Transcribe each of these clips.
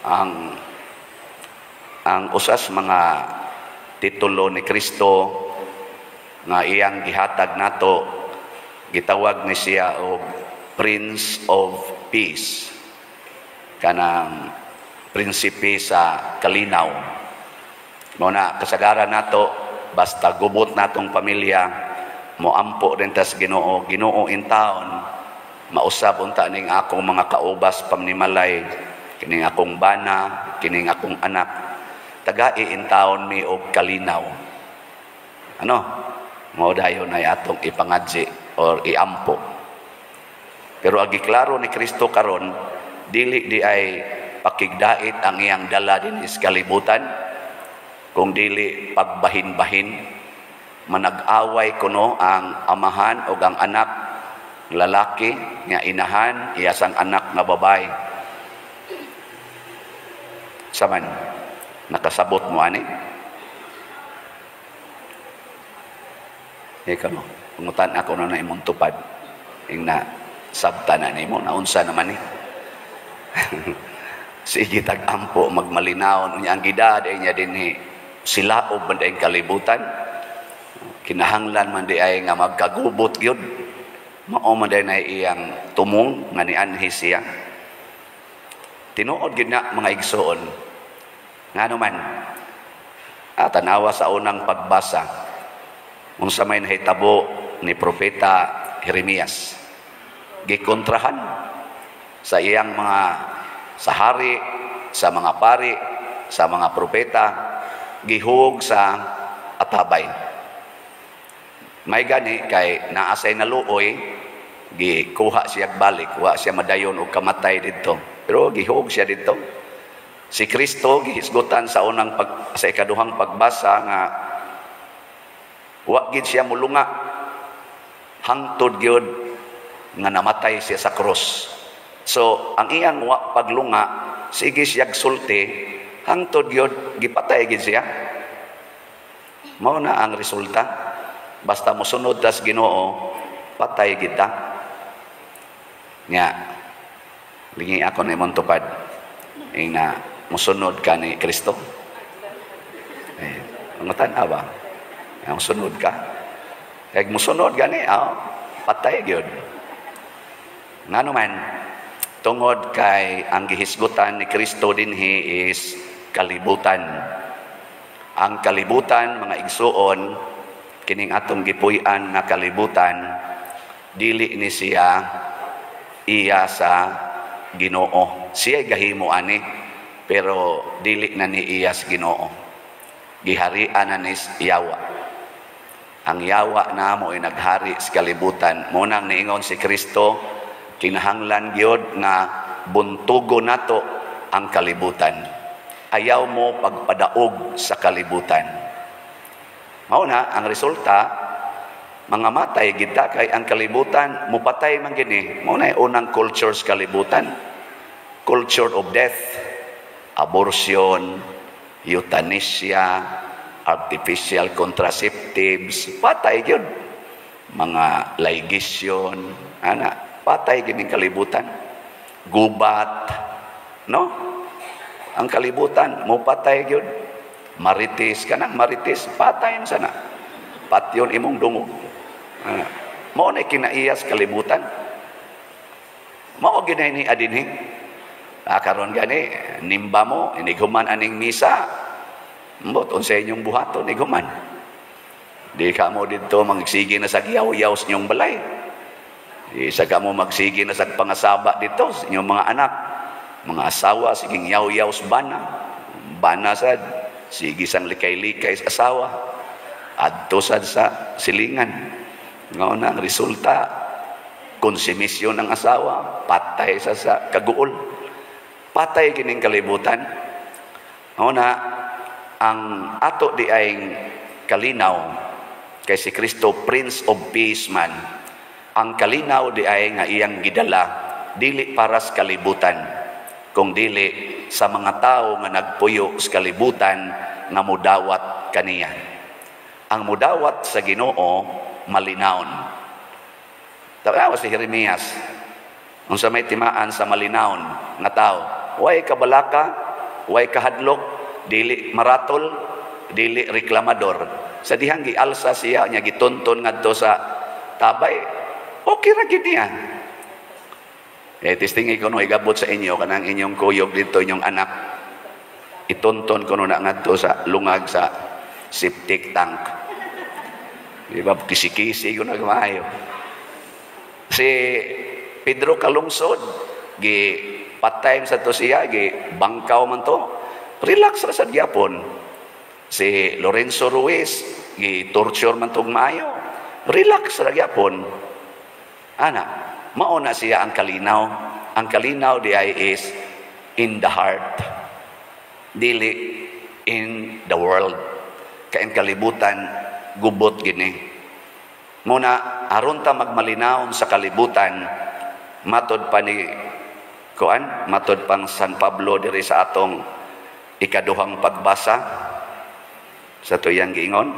Ang usas mga titulo ni Kristo nga iyang gihatag nato, gitawag ni siya og Prince of Peace, kanang prinsipe sa kalinaw. Mao na kasagaran nato, basta gubot natong pamilya, moampo din tas Ginoo, "Ginoo in taon, mausab unta ning akong mga kaubas pamnimalay, kining akong bana, kining akong anak, tagai in taon mi og kalinaw." Ano? Mao dayon ay atong ipangadji or iampo. Pero agi klaro ni Kristo karon, dili di ay pakigdait ang iyang dala din is kalibutan, kung dili pagbahin-bahin. Manag-away kuno ang amahan o ang anak lalaki nga inahan iyasang anak nga babae. Saman nakasabot mo ani? Ikaw no, pangutan ako na na imong tupad. Ing na sabta na nimo, naunsa naman ni. Sige tag-ampo, magmalinaon. Unya ang gidad ay niya dinhi, silaob man di kalibutan. Kinahanglan man di ay nga magkagubot gyud. Mao man di na iyang tumong nga nianhi siya. Tinuod gyud na, mga igsoon. Ngano man, tanawa sa unang pagbasa, unsa may nahitabo ni Propeta Jeremias. Gikontrahan sa iyang mga sahari, sa mga pari, sa mga propeta, gihug sa atabay. May gani kay naasay naluoy, gikuha siya balik, wa siya madayon og kamatay didto. Pero gihug siya didto. Si Kristo gihisgutan sa unang sa ikaduhang pagbasa nga wa gid siya mulunga hangtod gyud nga namatay siya sa krus. So ang iyang wa paglunga, sige siya sulti hangtod gyud gipatay gid siya. Mao na ang resulta. Basta mosunod tas Ginoo, patay gid ta. Nya lingi ako na imong tupad ing na mosunod ka ni Kristo. Eh, pangutan ba? Ang sunod ka. Kaya musunod gani, patay gyud. Ngano man, tungod kay ang gihisgutan ni Kristo dinhi is kalibutan. Ang kalibutan, mga igsuon, kining atong gipuy-an nga kalibutan, dili ni siya iya sa Ginoo. Siya gahimo ani, pero dili na ni iya sa Ginoo. Giharian na ni yawa. Ang yawa na mo ay naghari sa kalibutan. Munang niingon si Kristo, kinahanglan gyud nga buntugo nato ang kalibutan. Ayaw mo pagpadaog sa kalibutan. Mao na ang resulta, mga matay kita kay ang kalibutan mupatay man gini. Mao na unang culture sa kalibutan. Culture of death, abortion, euthanasia, artificial contraceptives, patay gyud. Mga ligation, ana, patay gyud ning kalibutan. Gubat, no? Ang kalibutan mo patay gyud. Marites kanang marites, patay man sana. Patyon imong dungog. Ana. Mao na kinaiyas kalibutan. Mao gyud ni adinhi. Karon gani nimba mo inighuman aning misa. Mbot unsa inyong buhaton ighuman. Di ka mo didto magsige na sa giyaw-yaw sa inyong balay. Di sa ka mo magsige na sa pangasaba dito sa inyong mga anak, mga asawa, siging yaw-yaw sa bana. Bana sad, sige sang likay-likay sa asawa. Adto sad sa silingan. Ngao na ang resulta, konsumisyon ng asawa, patay sa kaguol. Patay kining kalibutan. Ngao na ang ato di ay kalinaw kay si Kristo Prince of Peace man. Ang kalinaw di ay nga iyang gidala dili para sa kalibutan, kung dili sa mga tao nga nagpuyo sa kalibutan nga mudawat kaniya. Ang mudawat sa Ginoo malinawon. Tanawa si Jeremias unsa may timaan sa malinawon nga tao. Way kabalaka way kahadlok, dili maratol, dili reklamador. Sa dihang gialsa siya nya gitunton ngadto sa tabay, okay ra gid niya. Eh, testingi ko no igabot sa inyo kanang inyong kuyog dito, inyong anak. Itunton ko no na ngadto sa lungag sa septic tank. Di ba, kisi-kisi ko na maayo. Si Pedro Calungsod, gi patay sa to siya, gi bangkaw man to. Relax ra sad gyapon. Si Lorenzo Ruiz, gi torture man tog maayo. Relax ra gyapon. Ana, mao na siya ang kalinaw. Ang kalinaw di ay is in the heart. Dili in the world. Kay ang kalibutan gubot gini. Muna aron ta magmalinawon sa kalibutan, matod pa ni kuan, matod pang San Pablo diri sa atong ikaduhang pagbasa sa tuyang giingon.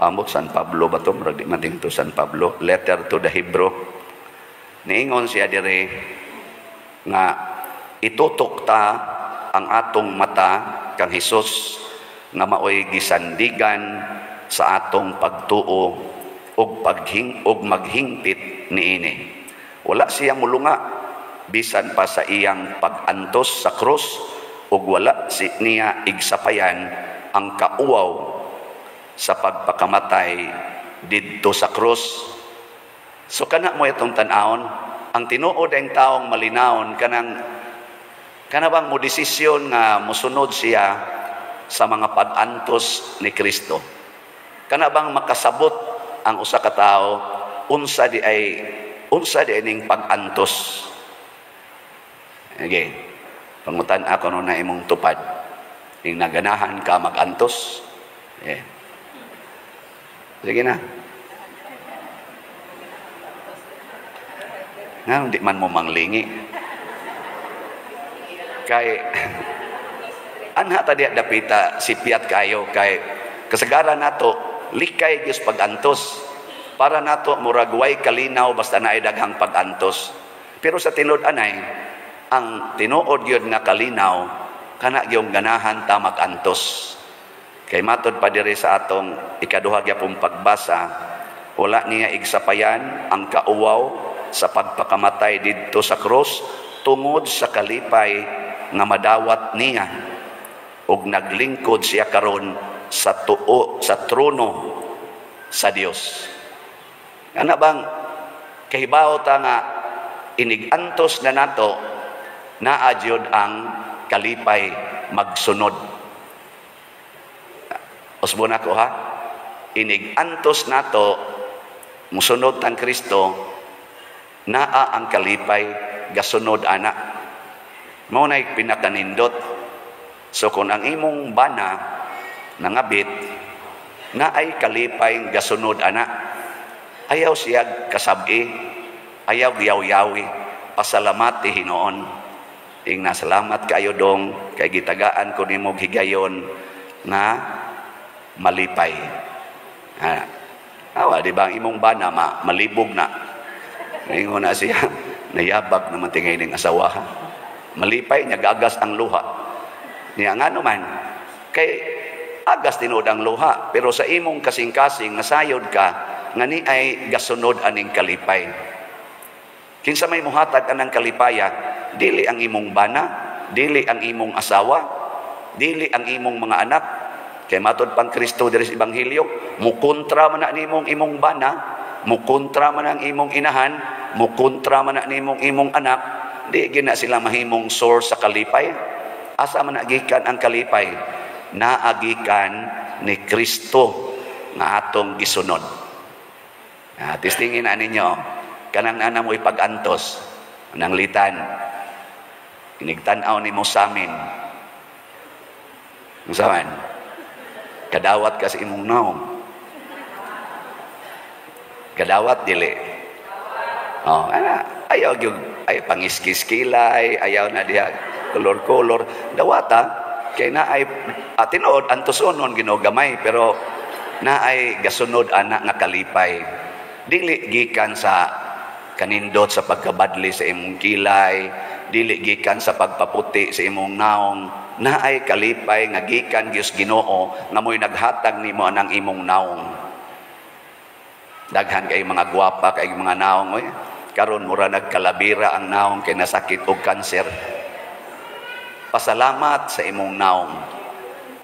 Amot San Pablo ba to? Murag di man to San Pablo. Letter to the Hebrew. Niingon siya diri nga itutok ta ang atong mata kang Hesus nga maoy gisandigan sa atong pagtuo ug paghing ug maghingpit niini. Wala siya mulunga bisan pa sa iyang pag-antos sa krus ug wala si niya igsapayan ang kauwaw sa pagpakamatay didto sa krus. So kana mo itong tan-awon, ang tinuod ang taong malinawon kanang kana bang mo desisyon nga mosunod siya sa mga pag-antos ni Kristo. Kana bang makasabot ang usa ka tawo unsa di ay ning pag-antos. Okay. Pangutan ako no na imong tupad. Ing naganahan ka mag-antos. Eh. Sige na. Nga, hindi man mo manglingi. Kay, anha ta diya dapita, sipiat kayo, kay kasagaran nato, likay gyud pag-antos. Para nato, murag way kalinaw, basta naay daghang pag-antos. Pero sa tinud anay, ang tinuod gyud nga kalinaw, kana gyung ganahan ta mag-antos. Kay matod pa diri sa atong ikaduha gyapon pagbasa, wala niya igsapayan ang kauwaw sa pagpakamatay didto sa krus tungod sa kalipay nga madawat niya ug naglingkod siya karon sa tuo sa trono sa Dios. Ana bang kahibaw ta nga inig-antos na nato, naa gyud ang kalipay magsunod. Usbon ako ha, inig-antos nato musunod tang Kristo, naa ang kalipay gasunod ana. Mao nay pinakanindot. So kung ang imong bana nangabit, naay kalipay gasunod ana. Ayaw siya kasabi, ayaw giyaw-yawi, pasalamati hinoon. Ing nasalamat kayo dong kay gitagaan ko nimo higayon nga malipay. Ha. Awa, di ba ang imong bana malibog na. Ingon na siya, nayabag naman tingay ning asawa. Malipay niya, gagas ang luha. Niya nga naman, kay agas tinuod ang luha, pero sa imong kasing-kasing, nasayod ka, nga ni ay gasunod aning kalipay. Kinsa may muhatag anang kalipaya, dili ang imong bana, dili ang imong asawa, dili ang imong mga anak. Kay matod pang Kristo diri sa Ebanghelyo, mukontra man na nimong imong bana, mukontra man ang imong inahan, mukontra man na nimong imong anak, di gina sila mahimong source sa kalipay. Asa man agikan ang kalipay? Naagikan ni Kristo nga atong gisunod. Testingin na ninyo, kanang ana mo ipag-antos, nang litan, inigtan-aw ni mo samin. Unsa man? Kadawat ka sa imong naong. Kadawat dili. Oh, ana, ayaw gyud ay pangiskis-kilay, ayaw na diha kolor-kolor. Dawata kay naay tinuod antosonon Ginoo gamay, pero naay gasunod ana nga kalipay. Dili gikan sa kanindot sa pagkabadli sa imong kilay, dili gikan sa pagpaputi sa imong naong. Naay kalipay nga gikan gyud Ginoo nga mo'y naghatag nimo anang imong naong. Daghan kay mga gwapa kay mga naong oy. Karon mura nagkalabira ang naong kay nasakit og kanser. Pasalamat sa imong naong.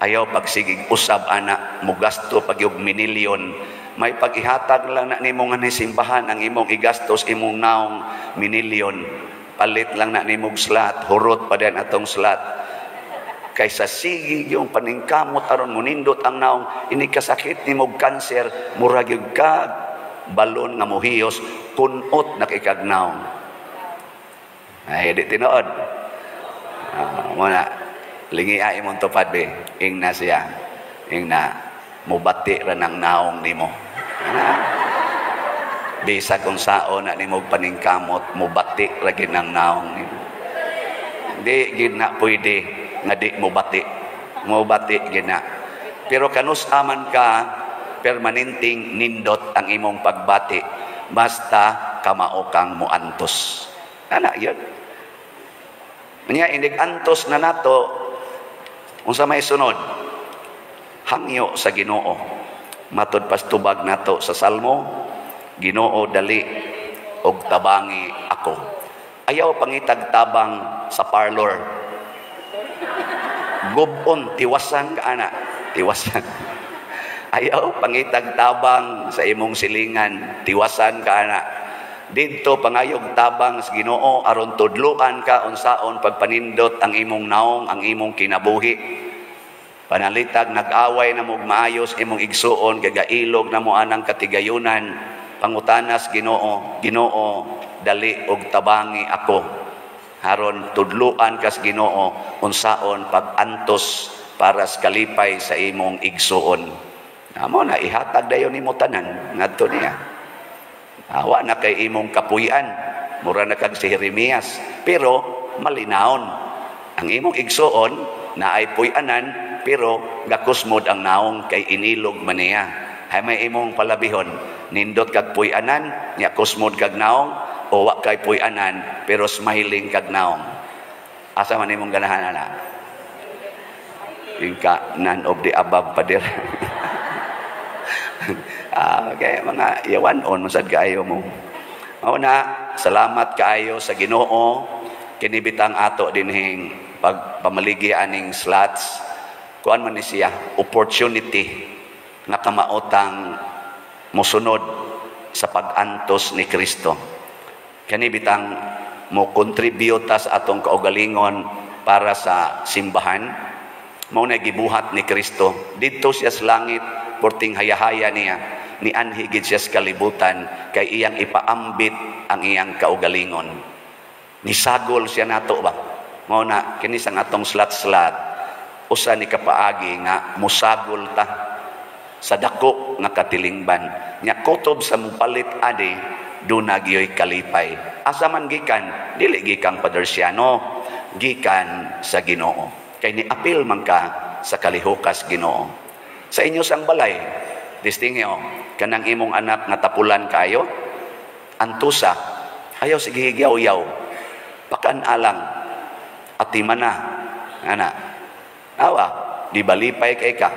Ayaw pagsigig usab ana, mugasto pag yung minilyon. May pag-ihatag lang na nimo nga ni simbahan ang imong igastos imong naong minilyon. Palit lang na nimog slot, hurot pa din atong slot. Kaysa sige yung paningkamot aron munindot ang naong, ini kasakit nimo kanser, murag gyud ka balon nga mohiyos, kunot na kay kag naong. Ay, di tinuod. Muna, lingi ay imong tupad be. Ingna siya. Ingna, mubati ra ng naong nimo. Bisa kung sao na nimo paningkamot, mubati ra gid ng naong nimo. Di gid na pwede nga di mubati. Mubati gid na. Pero kanus aman ka, permanenteng nindot ang imong pagbati basta kamao kang muantos. Ana yun. Nya inig antos na nato, unsa may sunod? Hangyo sa Ginoo. Matod pastubag nato sa Salmo, "Ginoo, dali og tabangi ako." Ayaw pangitag tabang sa parlor. Gubon, tiwasan ka ana, tiwasan. Ayaw pangitag tabang sa imong silingan, tiwasan ka ana. Didto pangayog tabang sa Ginoo aron tudluan ka unsaon pagpanindot ang imong naong, ang imong kinabuhi. Panalitag nag-away na mo maayos imong igsuon, gagailog na mo anang katigayunan, pangutanas Ginoo, "Ginoo, dali og tabangi ako." Haron tudluan kas Ginoo unsaon pag-antos para sa kalipay sa imong igsuon. Amo na ihatag dayon nimo tanan ngadto niya. Awa na kay imong kapuy-an, mura na kag si Jeremias, pero malinawon. Ang imong igsuon na ay puy-anan, pero gakusmod ang naong kay inilog man niya. Hay may imong palabihon, nindot kag puy-anan, nya kusmod kag naong, o wa kay puy-anan, pero smiling kag naong. Asa man imong ganahan ana? Ingka none of the above, pader. Okay, mga yawan on masad kaayo mo. Mao na, salamat kaayo sa Ginoo kinibitang ato dinhing pagpamaligi aning slots. Kuan man ni siya, opportunity nga kamaotang mosunod sa pag-antos ni Kristo. Kani bitang mo contribute ta sa atong kaugalingon para sa simbahan. Mao na gibuhat ni Kristo. Didto siya sa langit, porting hayahaya niya, nianhi gid siya sa kalibutan kay iyang ipaambit ang iyang kaugalingon. Nisagol siya nato ba? Mao na kini sa atong slat-slat usa ni kapaagi nga musagol ta sa dako nga katilingban. Nya kutob sa mupalit ani duna gyoy kalipay. Asa man gikan? Dili gikan Padersiano, gikan sa Ginoo. Kay niapil man ka sa kalihukas Ginoo. Sa inyo sang balay, distingyo, kanang imong anak nga tapulan kayo, antusa, ayaw sige higyaw-yaw, pakan alang, atima na, ana, awa, di balipay kay ka.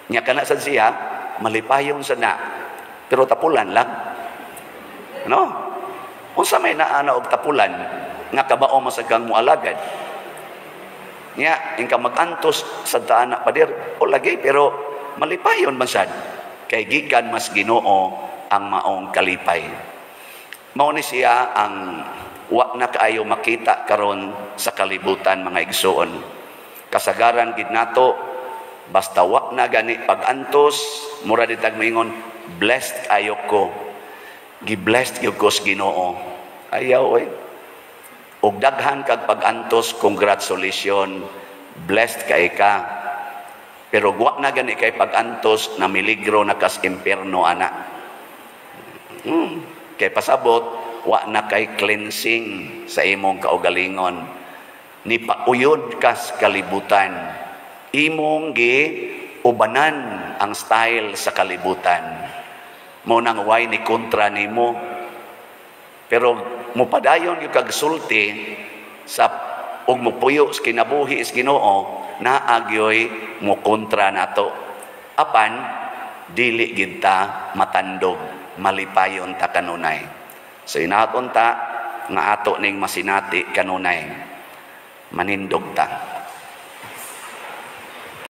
Nya kana sad siya, malipayon sa na, pero tapulan lang. No? Unsa may naana og tapulan, nga kabao masag kang mualagad. Nya, ingka magantos sa daan na pader, o lagi, pero malipayon man sad. Kay gikan mas Ginoo ang maong kalipay. Mao ni siya ang wa na kaayo makita karon sa kalibutan, mga igsuon. Kasagaran gid nato, basta wa na gani pag-antos, mura ditag moingon, "Blessed ayo ko. Gi-blessed gyud ko sa Ginoo." Ayaw oy. Og daghan kag pag-antos, congratulations, blessed kay ka. Pero wa na gani kay pag-antos, na miligro na kas impierno ana. Kay pasabot, wa na kay cleansing sa imong kaugalingon. Ni pauyod kas kalibutan. Imong gi ubanan ang style sa kalibutan. Mo nang way ni kontra nimo. Pero mupadayon yung kagsulti, sa ug mupuyo sa kinabuhi sa Ginoo, naa gyoy mo kontra nato. Apan dili gid ta matandog, malipayon ta kanunay. So inaton ta nga ato ning masinati kanunay, manindog ta.